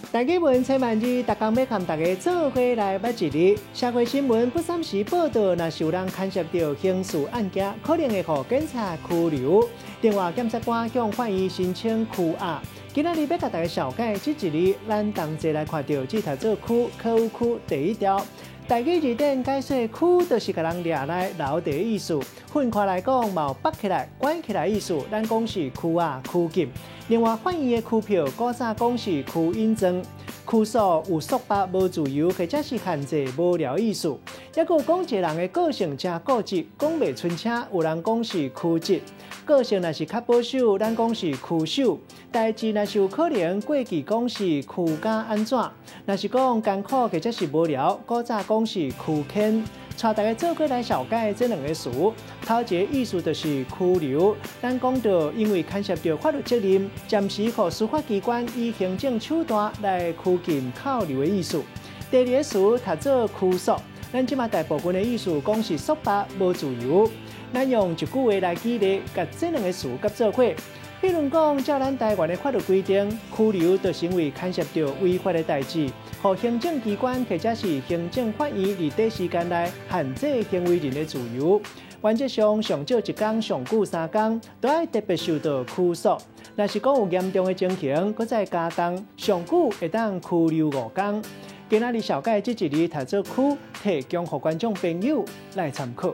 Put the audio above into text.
台語文千萬字，逐工欲共大家做伙來捌一字。社會新聞不三時報道，若是有人牽涉著刑事案件，可能會予警察拘留。另外，檢察官向法院申請拘押。今仔日欲共大家紹介這一字，咱同齊來看著這讀做拘，可有區第一條。台語字典解說，拘就是共人掠來留佇的意思。分開來講，嘛有縛起來、關起來意思。咱講是拘押、拘禁。另外，法院的拘票，古早講是拘引狀。拘束有束縛、無自由，或者是限制、無聊意思。抑閣有講一個人的個性誠固執，講袂出聲，有人講是拘執。個性若是較保守，咱講是拘守。代誌若是有可能過去講是拘甲按怎？若是講艱苦或者是無聊，古早講是拘牽。帶大家做伙來紹介這兩个詞，頭一个意思就是拘留。咱講著因為牽涉著法律責任，暫時予司法機關以行政手段來拘禁扣留的意思。第二个詞讀做拘束，咱這馬大部分的意思講是束縛、無自由。咱用一句話來舉例，共這兩个詞結做伙。比如講，照咱台灣的法律規定，拘留就成為牽涉著違法的代誌，予行政機關或者是行政法院佇短時間內限制行為人的自由。原則上，上少一工，上久三工，都愛特別受到拘束。若是講有嚴重的情形，閣再加重，上久會當拘留五工。今仔日紹介這一字讀做拘，提供予觀眾朋友來參考。